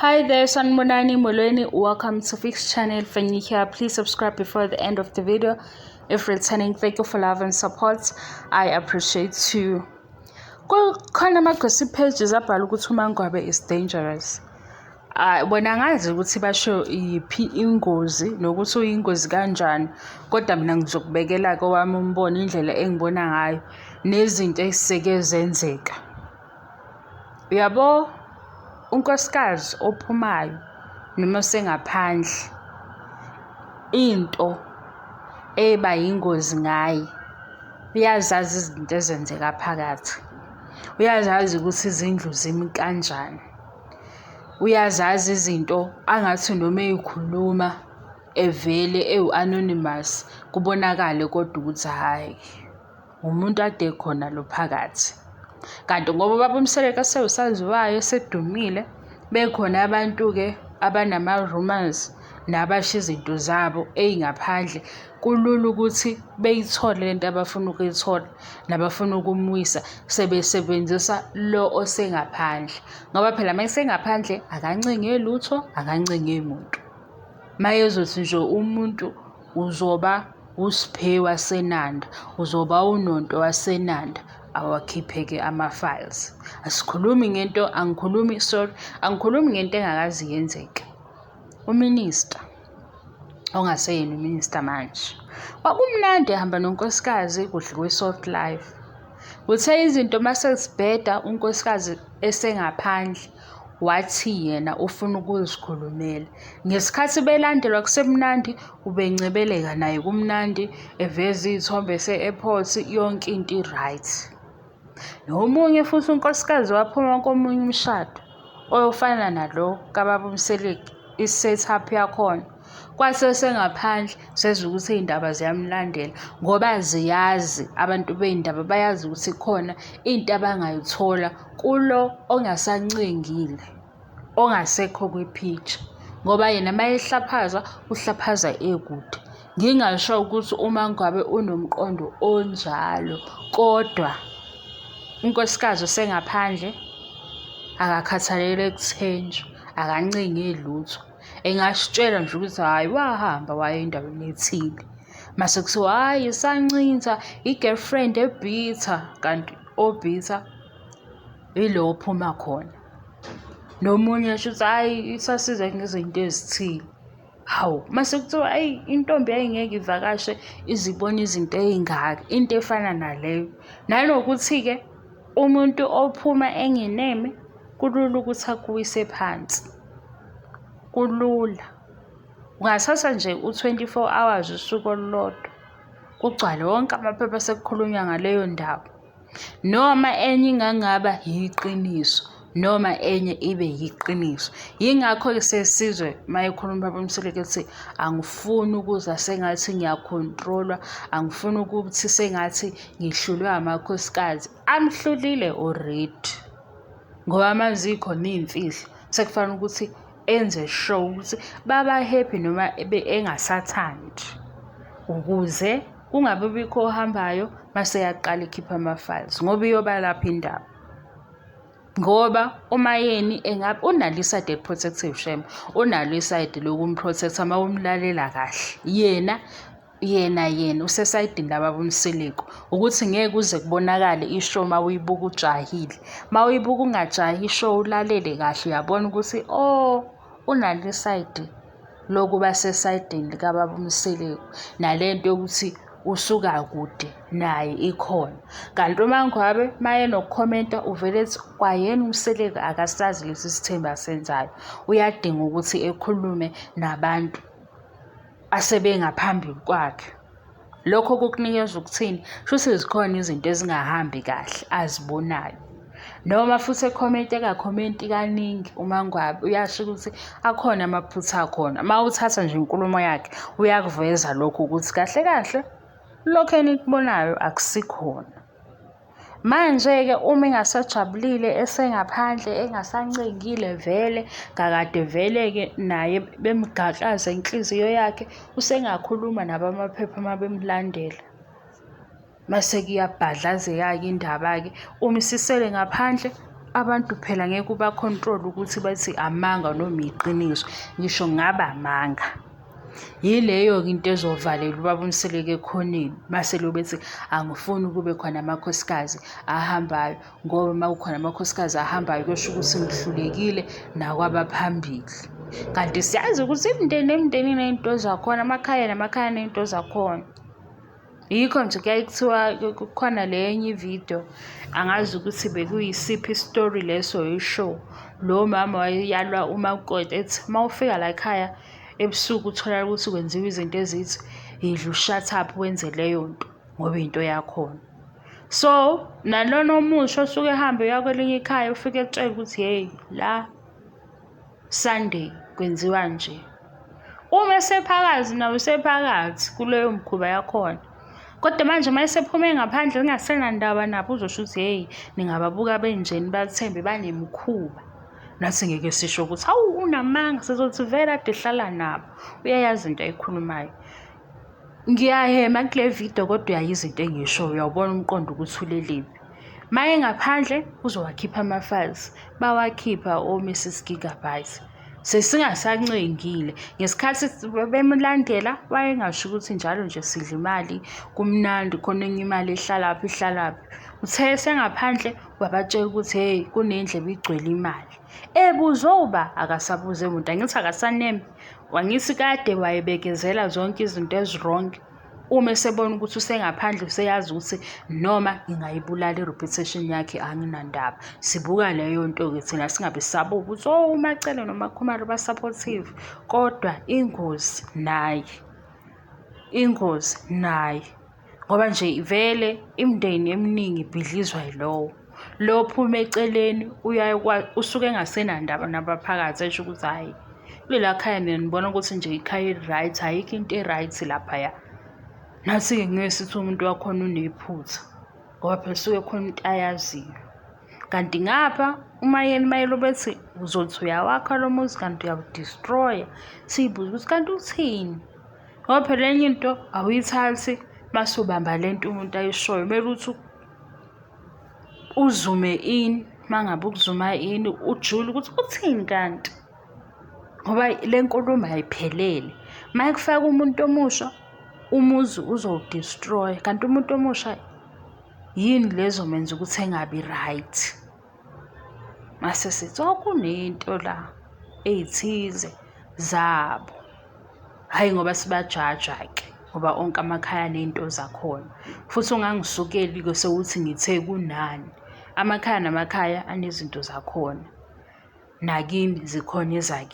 Hi there, Sanibonani Molweni. Welcome to Fix Channel. When you're here, please subscribe before the end of the video. If returning, thank you for love and support. I appreciate you. Kukhona ama-gossip pages abhala ukuthi uMangwabe is dangerous. Ah, bona angazi ukuthi basho yiphi ingozi nokuthi uyingozi kanjani, kodwa mina ngizokubekela kowami umbono, indlela engibona ngayo nezinto eziseke zenzeka. Uyabo, unkosikazi ophumayo noma osengaphandle, into eba yingozi ngaye, uyazazi izinto ezenzeka phakathi, uyazazi ukuthi izindlu zimi kanjani, uyazazi izinto angathi noma ey'khuluma evele ewu-anonymous kubonakale kodwa ukuthi hhayi, umuntu ade khona lo phakathi. Kanti ngoba ubaba uMseleku esewusaziwayo, esedumile, bekhona abantu-ke abanama-rumours nabasho izinto zabo ey'ngaphandle, kulula ukuthi beyithole lento abafuna ukuyithola nabafuna ukumwisa sebesebenzisa lo osengaphandle. Ngoba phela uma esengaphandle akancenge lutho, akancenge muntu. Mayezothi nje umuntu uzoba uSphe waseNanda, uzoba uNonto waseNanda, awakhiphe-ke ama-files. Asikhulumi ngento, angikhulumi, sorry, angikhulumi ngento engakaze yenzeke. Uminista, ongaseyena uminista manje, kwakumnandi ehamba nonkosikazi kudliwa i-soft life. Kuthe izinto uma sezibheda unkosikazi esengaphandle, wathi yena ufuna ukuzikhulumela. Ngesikhathi belandelwa kusemnandi, ubencebeleka naye kumnandi, eveza iy'thombe ese-airport, yonke into i-right. Nomunye futhi unkosikazi waphuma komunye umshado oyofana nalo kababa uMseleku, i-set-up yakhona. Kwase esengaphandle sezwa ukuthi iy'ndaba ziyamlandela ngoba ziyazi, abantu bey'ndaba bayazi ukuthi khona into abangayithola kulo ongasancengile, ongasekho kwi-picture, ngoba yena uma ehlaphaza uhlaphaza ekude. Ngingasho ukuthi uma ngabe unomqondo onjalo, kodwa unkosikazi osengaphandle akakhathalele kuthenjwa, akancengi lutho. Engasitshela nje ukuthi hhayi wahamba waya endaweni ethile. Mase kuthiwa hhayi isancinza i-girlfriend e-bitter, kanti o-bitter ilo ophuma khona. Nomunye esho ukuthi hhayi isasiza ngezinto ezithile. Hawu, mase kuthiwa eyi intombi yayingeke ivakashe izibone izinto ey'ngaka, into efana naleyo. Nanokuthi-ke umuntu ophuma engeneme kulula ukuthi akuwise phansi, kulula. Ungathatha nje u-24 hours, usuku olulodwa, kugcwale wonke amaphepha sekukhulunywa ngaleyo ndaba. Noma enye ingangaba yiqiniso, noma enye ibe yiqiniso. Yingakho-ke sesizwe uma ekhuluma ubaba uMseleku ethi angifuni ukuzwa sengathi ngiyakhontrolwa, angifuni ukuthi sengathi ngihlulwe amakhosikazi. Amhlulile already ngoba manje zikhona iy'mfihlo, sekufanele ukuthi enze sure ukuthi baba happy noma engasathandi, ukuze kungabi bikho ohambayo mase eyaqala ekhipha ama-files, ngoba iyoba lapho indaba. Ngoba uMaYeni engabe unalo isayidi eli-protective shame, unalo isayidi lokum-protect-a uma umlalela kahle. Yena yena yena usesayidini lababa uMseleku, ukuthi ngeke uze kubonakale i-show uma uyibuka ujahile. Uma uyibuka ungajahi i-show ulalele kahle, uyabona ukuthi oh unalo isayidi lokuba sesayidini likababa uMseleku, nalento yokuthi usuka kude naye ikhona. Kanti uMangwabe uma enokukhomenta uvele ethi kwayena uMseleku akasazi lesi sithembu asenzayo, uyadinga ukuthi ekhulume nabantu asebengaphambi kwakhe. Lokho kukunikeza ukuthini? Shuthi zikhona izinto ezingahambi kahle azibonayo. Noma futhi ekhomenta engakhomenti kaningi uMangwabe, uyasho ukuthi akhona amaphutha akhona. Uma uthatha nje inkulumo yakhe uyakuveza lokho ukuthi kahle kahle lokhu enikubonayo akusikhona. Manje-ke uma engasajabulile esengaphandle engasancengile vele, kakade vele-ke naye bemgaklaza inhliziyo yakhe, usengakhuluma nabamaphepha uma bemlandela. Mase kuyabhadlazeka-ke indaba-ke, uma isisele ngaphandle Abantu phela ngeke uba-control-e ukuthi bathi amanga noma iqiniso, ngisho kungaba amanga. Yileyo-ke into ezovalela ubaba uMseleku ekhoneni, mase lokhu bethi angifuni kube khona amakhosikazi ahambayo ngoba uma kukhona amakhosikazi ahambayo kuyosho ukuthi ngihlulekile nakwabaphambili. Kanti siyazi ukuthi imindeni nemindeni iney'nto zakhona, amakhaya namakhaya aney'nto zakhona. Yikho nje kuyaye kuthiwa kukhona le enye ividiyo, angazi ukuthi bekuyisiphi isitori leso i-show. Lo mama wayeyalwa umakoti ethi uma ufika la ekhaya ebusuku utholakala ukuthi kwenziwa izinto ezithi yidla u-shut up wenze leyo nto ngoba into yakhona. So nalona omusha osuke ehambe uya kwelinye ikhaya ufike etshele ukuthi hheyi la Sunday kwenziwa nje. Uma esephakathi nawe usephakathi kuleyo mkhuba yakhona. Kodwa manje uma esephume ngaphandle kungasenandaba nabo uzosho ukuthi hheyi ningababuka benje nibathembe banemikhuba. Nathi ngeke sisho ukuthi hawu unamanga sizothi vele ade ehlala nabo. Uyayazi into ayikhulumayo. Ngiyahhema kule video kodwa uyayizwa into engiyishoyo uyawubona umqondo ukuthi ulelephi. Uma engaphandle uzowakhipha ama-files, bawakhipha o-Mrs Gigabyte. Sesingasancengile ngesikhathi bemlandela wayengasho ukuthi njalo nje sidla imali kumnandi khona enye imali ehlalaphi ihlalaphi. Uthe esengaphandle wabatshela ukuthi hheyi kunendlu ebigcwele imali. Ebuzwa uba akasabuze muntu angithi akasaneme. Wangithi kade wayebekezela zonke izinto ezi-wrong. Uma esebona ukuthi usengaphandle useyazi ukuthi noma ngingayibulala i-reputation yakhe anginandaba. Sibuka leyo nto-ke thina singabe sisabuka ukuthi oh uMaCele noMaKhumalo ba-supportive kodwa ingozi naye, ingozi naye. Ngoba nje vele imindeni eminingi ibhidlizwa yilowo. Lo ophuma eceleni usuke engasenandaba nabaphakathi esho ukuthi hhayi kulela khaya mina ngibona ukuthi nje ikhaya eli-right, ayikho into e-right laphaya. Nathi-ke ngeke sithi umuntu wakhona unephutha ngoba phela usuke khona into ayaziyo. Kanti ngapha uMayeni mayelobe ethi uzothi uyawakha lo muzi kanti uyawu-destroy-a, siy'buze ukuthi kanti uthini? Ngoba phela enye into awuyithathi mase ubamba le nto umuntu ayishoyo, kumele ukuthi uzume in, uma ngabe ukuzuma in ujule ukuthi uthini kanti ngoba le nkulumo ayiphelele. Uma ekufaka umuntu omusha, umuzi uzowu-destroy-a kanti umuntu omusha yini le ezomenza ukuthi engabi right. Mase sithi oh kunento la ey'thize zabo. Hhayi ngoba sibajaja-ke ngoba onke amakhaya aney'nto zakhona. Futhi ungangisukeli-ke sewuthi ngithe kunani. Amakhaya namakhaya anezinto zakhona. Nakimi zikhona ezakimi.